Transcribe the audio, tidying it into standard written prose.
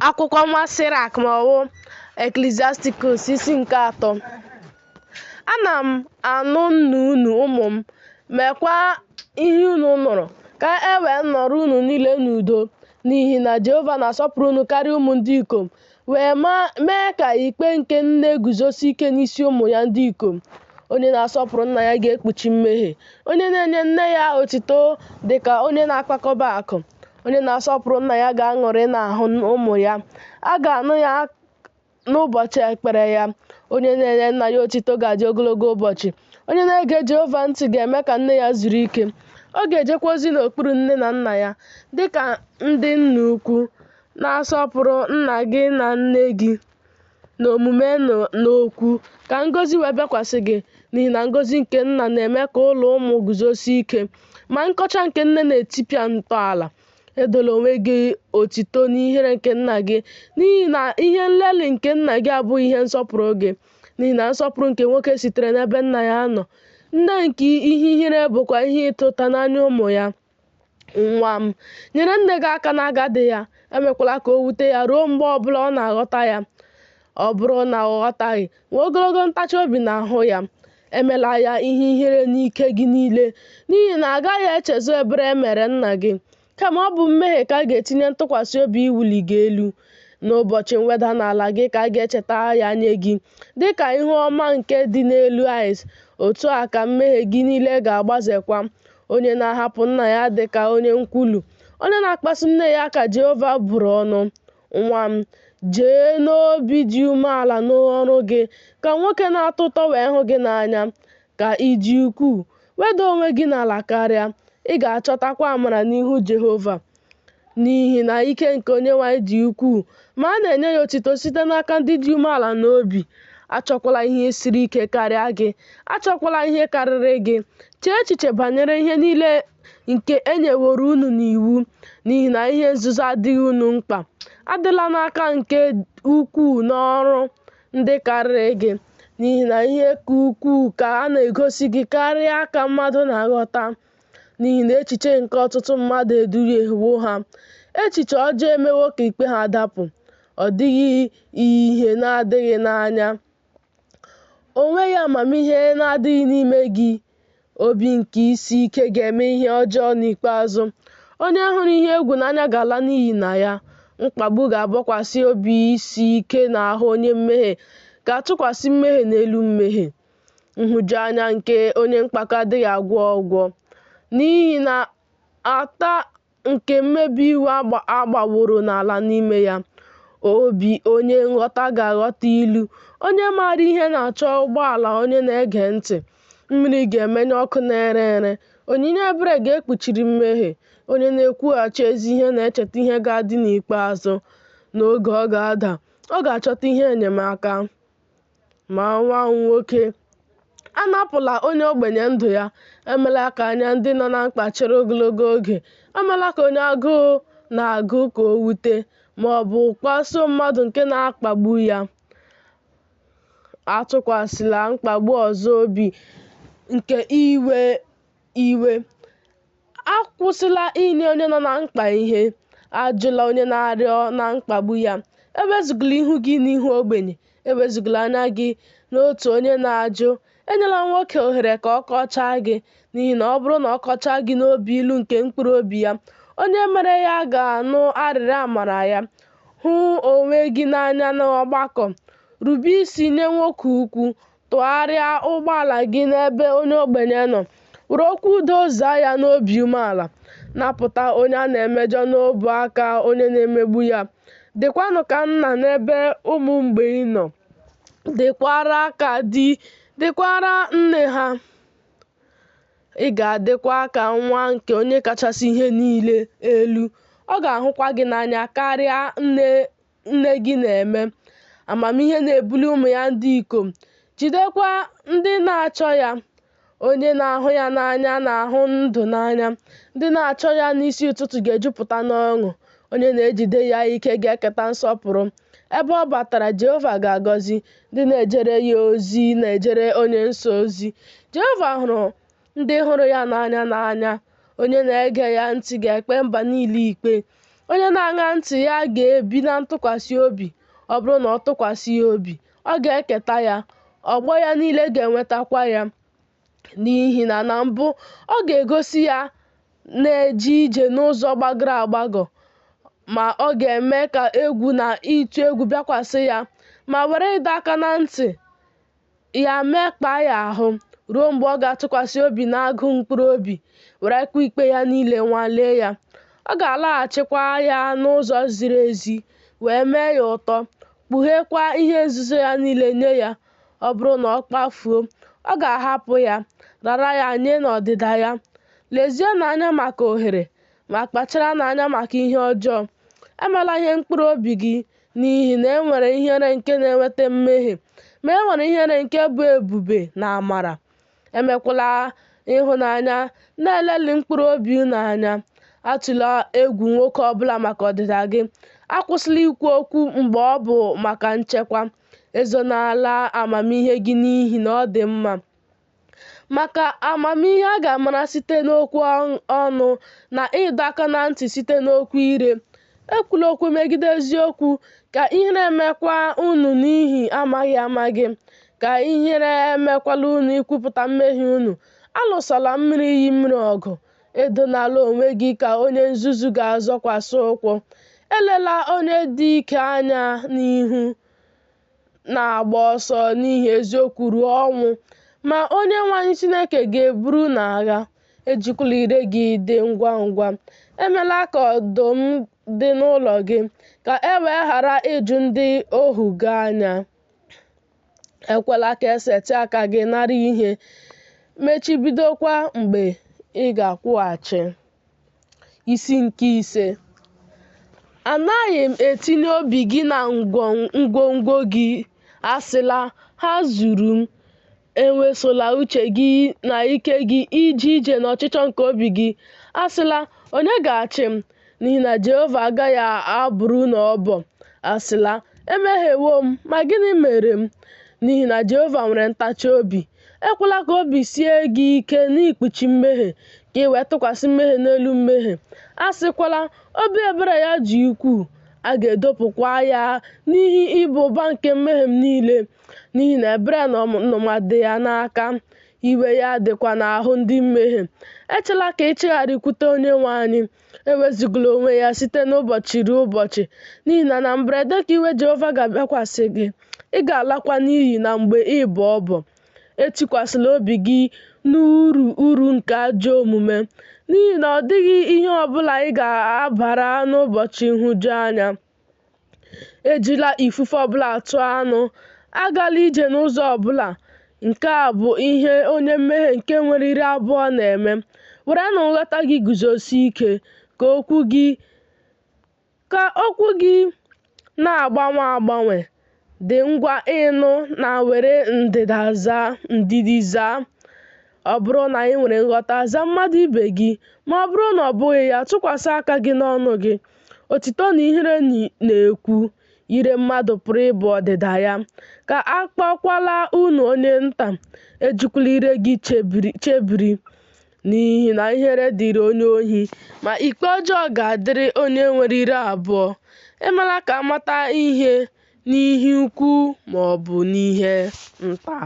Akwụkwọ nwa Sirak ma ọ wụ Eklisiastikọs isi nke atọ. Ana m anụ nna unu ụmụ m, meekwa ihe unu nụrụ, ka e wee nọrọ unu niile n'udo. N'ihi na Jehova na-asọpụrụ unu karịa ụmụ ndị ikom, wee mee ka ikpe nke nne guzosie ike n'isi ụmụ ya ndị ikom. Onye na-asọpụrụ nna ya ga-ekpuchi mmehie, onye na-enye nne ya otito dị ka onye na-akpakọba akụ. Onye na-asọpụrụ nna ya ga-aṅụrị n'ahụ ụmụ ya, a ga-anụ ya n'ụbọchị ekpere ya. Onye na-enye nna ya otito ga-adị ogologo ụbọchị. Onye na-ege Jehova ntị ga-eme ka nne ya zuru ike. Ọ ga-ejekwa ozi n'okpuru nne na nna ya dị ka ndị nna ukwu. Na-asọpụrụ nna gị na nne gị n'omume na n'okwu, ka ngọzi wee bịakwasị gị, n'ihi na ngọzi nke nna na-eme ka ụlọ ụmụ guzosie ike, ma nkọcha nke nne na-etipịa ntọala. Edola onwe gị otito n'ihere nke nna gị, n'ihi na ihe nlelị nke nna gị abụghị ihe nsọpụrụ gị. N'ihi na nsọpụrụ nke nwoke sitere n'ebe nna ya nọ, nne nke ihe ihere bụkwa ihe ịta ụta n'anya ụmụ ya. Nwa m, nyere nne gị aka n'agadi ya, emekwala ka o wute ya ruo mgbe ọ bụla ọ na-aghọta ya. Ọ bụrụ na ọ ghọtaghị, nwee ogologo ntachi obi n'ahụ ya. Emela ya ihe ihere n'ike gị niile, n'ihi na a gaghị echezọ ebere e mere nna gị, kama ọ bụ mmehie ka a ga-etinye ntụkwasị obi iwuli gị elu. N'ụbọchị mweda n'ala gị ka a ga-echeta ya nye gị, dị ka ihu ọma nke dị n'elu ice, otu a ka mmehie gị niile ga-agbazekwa. Onye na-ahapụ nna ya dị ka onye nkwulu, onye na-akpasu nne ya ka Jehova bụrụ ọnụ. Nwa m, jee n'obi dị umeala n'ọrụ gị, ka nwoke na-atọ ụtọ wee hụ gị n'anya, ka ị dị ukwuu. Weda onwe gị n'ala karịa, ị ga-achọtakwa amara n'ihu Jehova. N'ihi na ike nke Onyenwe anyị dị ukwuu, ma a na-enye ya otuto site n'aka ndị dị umeala n'obi. Achọkwala ihe siri ike karịa gị, achọkwala ihe karịrị gị. Chee echiche banyere ihe niile nke e nyeworo unu n'iwu, n'ihi na ihe nzuzo adịghị unu mkpa. Adịla n'aka nke ukwuu n'ọrụ ndị karịrị gị, n'ihi na ihe ka ukwuu ka a na-egosi gị karịa ka mmadụ na-aghọta. N'ihi na echiche nke ọtụtụ mmadụ eduhiewo ha, echiche ọjọọ emewo ka ikpe ha dapụ. Ọ dịghị ihe na-adịghị n'anya, o nweghị amamihe na-adịghị n'ime gị. Obi nke isi ike ga-eme ihe ọjọọ n'ikpeazụ. Onye hụrụ ihe egwu n'anya ga-ala n'iyi na ya. Mkpagbu ga-abọkwasị obi isi ike n'ahụ onye mmehie, ga-atụkwasị mmehie n'elu mmehie. Nhụjuanya nke onye mpako adịghị agwọ ọgwọ, n'ihi na ata nke mmebi iwu agbaworo n'ala n'ime ya. Obi onye nghọta ga-aghọta ilu, onye maara ihe na-achọ ụgbọala onye na-ege ntị. Mmiri ga-emenyụ ọkụ na-ere ere, onyinye ebere ga-ekpuchiri mmehie. Onye na-ekwughachi ezi ihe na-echeta ihe ga-adị n'ikpeazụ. N'oge ọ ga-ada, ọ ga-achọta ihe enyemaka. Ma nwa m nwoke, anapụla onye ogbenye ndụ ya, emela ka anya ndị nọ na mkpa chere ogologo oge, emela ka onye agụụ na-agụ ka o wute, ma ọ bụ kpasuo mmadụ nke na-akpagbu ya. Atụkwasịla mkpagbu ọzọ obi nke iwe iwe. Akwụsịla inye onye nọ na mkpa ihe, ajụla onye na-arịọ na mkpagbu ya. Ewezugala ihu gị n'ihu ogbenye, ewezugala anya gị n'otu onye na-ajụ. Enyela nwoke ohere ka ọ kọchaa gị, n'ihi na ọ bụrụ na ọ kọchaa gị n'obi ilu nke mkpụrụ obi ya, onye mere ya ga-anụ arịrịọ amara ya. Hụ onwe gị n'anya n'ọgbakọ, rube isi nye nwoke ukwu, Tụgharịa ụgbọala gị n'ebe onye ogbenye nọ, were okwu udo zaa ya n'obi umeala. Napụta onye a na-emejọ n'ọbụ aka onye na-emegbu ya. Dịkwanụ ka nna n'ebe ụmụ mgbei nọ, dịkwara ka di, dịkwara nne ha. Ị ga-adịkwa ka nwa nke Onye kachasị ihe niile elu, ọ ga-ahụkwa gị n'anya karịa nne nne gị na-eme. Amamihe na-ebuli ụmụ ya ndị ikom, jidekwa ndị na-achọ ya. Onye na-ahụ ya n'anya na-ahụ ndụ n'anya, ndị na-achọ ya n'isi ụtụtụ ga-ejupụta n'ọṅụ. Onye na-ejide ya ike ga-eketa nsọpụrụ. Ebe ọ batara, Jehova ga-agọzi. Ndị na-ejere ya ozi na-ejere Onye Nsọ ozi. Jehova hụrụ ndị hụrụ ya n'anya n'anya. Onye na-ege ya ntị ga-ekpe mba niile ikpe. Onye na-aṅa ntị ya ga-ebi na ntụkwasị obi, ọ bụrụ na ọ tụkwasị ya obi, ọ ga-eketa ya, ọgbọ ya niile ga-enwetakwa ya. N'ihi na na mbụ ọ ga-egosi ya na-eje ije n'ụzọ gbagọrọ agbagọ, ma ọ ga-eme ka egwu na ịtụ egwu bịakwasị ya, ma were ịdọ aka na ntị ya mekpaa ya ahụ, ruo mgbe ọ ga-atụkwasị obi n'agụụ mkpụrụ obi, werekwa ikpe ya niile nwalee ya. Ọ ga-alaghachikwa ya n'ụzọ ziri ezi, wee mee ya ụtọ, kpugheekwa ihe nzuzo ya niile nye ya. Ọ bụrụ na ọ kpafuo, ọ ga-ahapụ ya, rara ya nye n'ọdịda ya. Lezienụ anya maka ohere, ma kpacharanụ anya maka ihe ọjọọ. Emela ihe mkpụrụ obi gị, n'ihi na e nwere ihere nke na-eweta mmehie, ma e nwere ihere nke bụ ebube na amara. Emekwala ịhụnanya na-elelị mkpụrụ obi unu anya. Atụla egwu nwoke ọbụla maka ọdịda gị. Akwụsịla ikwu okwu mgbe ọ bụ maka nchekwa. Ezonala amamihe gị n'ihi na ọ dị mma. Maka amamihe a ga-amara site n'okwu ọnụ na ịdọ aka na ntị site n'okwu ire. Ekwula okwu megide eziokwu, ka ihere mekwa unu n'ihi amaghị ama gị. Ka ihere emekwala unu ikwupụta mmehie unu. Alụsola mmiri iyi mmiri ọgụ. Edonala onwe gị ka onye nzuzu ga-azọkwasị ụkwụ. Elela onye dị ike anya n'ihu na-agba ọsọ n'ihi eziokwu ruo ọnwụ, ma Onyenwe anyị Chineke ga-eburu unu agha. Ejikwala ire gị dị ngwa ngwa. Emela ka ọdụm dị n'ụlọ gị, ka e wee ghara iju ndị ohu gị anya. Ekwela ka esetị aka gị nara ihe, mechibidokwa mgbe ị ga-akwụghachi. Isi nke ise. Anaghị m etinye obi gị na ngwongwo gị, asịla, Ha zuru m. Ewesola uche gị na ike gị ije ije n'ọchịchọ nke obi gị. Asịla, Onye ga-achị m? N'ihi na Jehova agaghị abụrụ unu ọbọ. Asịla, Emehiewo m, ma gịnị mere m? N'ihi na Jehova nwere ntachi obi. Ekwela ka obi sie gị ike n'ikpuchi mmehie, ka ị wee tụkwasị mmehie n'elu mmehie. Asịkwala, Obi ebere ya dị ukwuu, a ga-edopụkwa ya n'ihi ịba ụba nke mmehie m niile. N'ihi na ebere na ọnụma dị ya n'aka, iwe ya dịkwa n'ahụ ndị mmehie. Echela ka ị chigharịkwute Onyenwe anyị, ewezugala onwe ya site n'ụbọchị ruo ụbọchị, n'ihi na na mberede ka iwe Jehova ga-abịakwasị gị, ị ga-alakwa n'iyi na mgbe ịbọ ọbọ. Etikwasịla obi gị n'uru uru nke ajọ omume, n'ihi na ọ dịghị ihe ọ bụla ị ga-abara n'ụbọchị nhụjuanya. Ejila ifufe ọbụla tụọ anụ, agala ije n'ụzọ ọbụla. Nke a bụ ihe onye mmehie nke nwere ire abụọ na-eme. Werenụ nghọta gị guzosie ike, ka okwu gị na-agbanwe agbanwe. Dị ngwa ịnụ na were ndidi zaa. Ọ bụrụ na ị nwere nghọta, zaa mmadụ ibe gị, ma ọ bụrụ na ọ bụghị ya, tụkwasị aka gị n'ọnụ gị. Otito na ihere na-ekwu, ire mmadụ pụrụ ịbụ ọdịda ya. Ka a kpọkwala unu onye nta, ejikwala ire gị chebiri, n'ihi na ihere dịrị onye ohi, ma ikpe ọjọọ ga-adịrị onye nwere ire abụọ. Emela ka a mata ihe n'ihe ukwu ma ọ bụ n'ihe nta.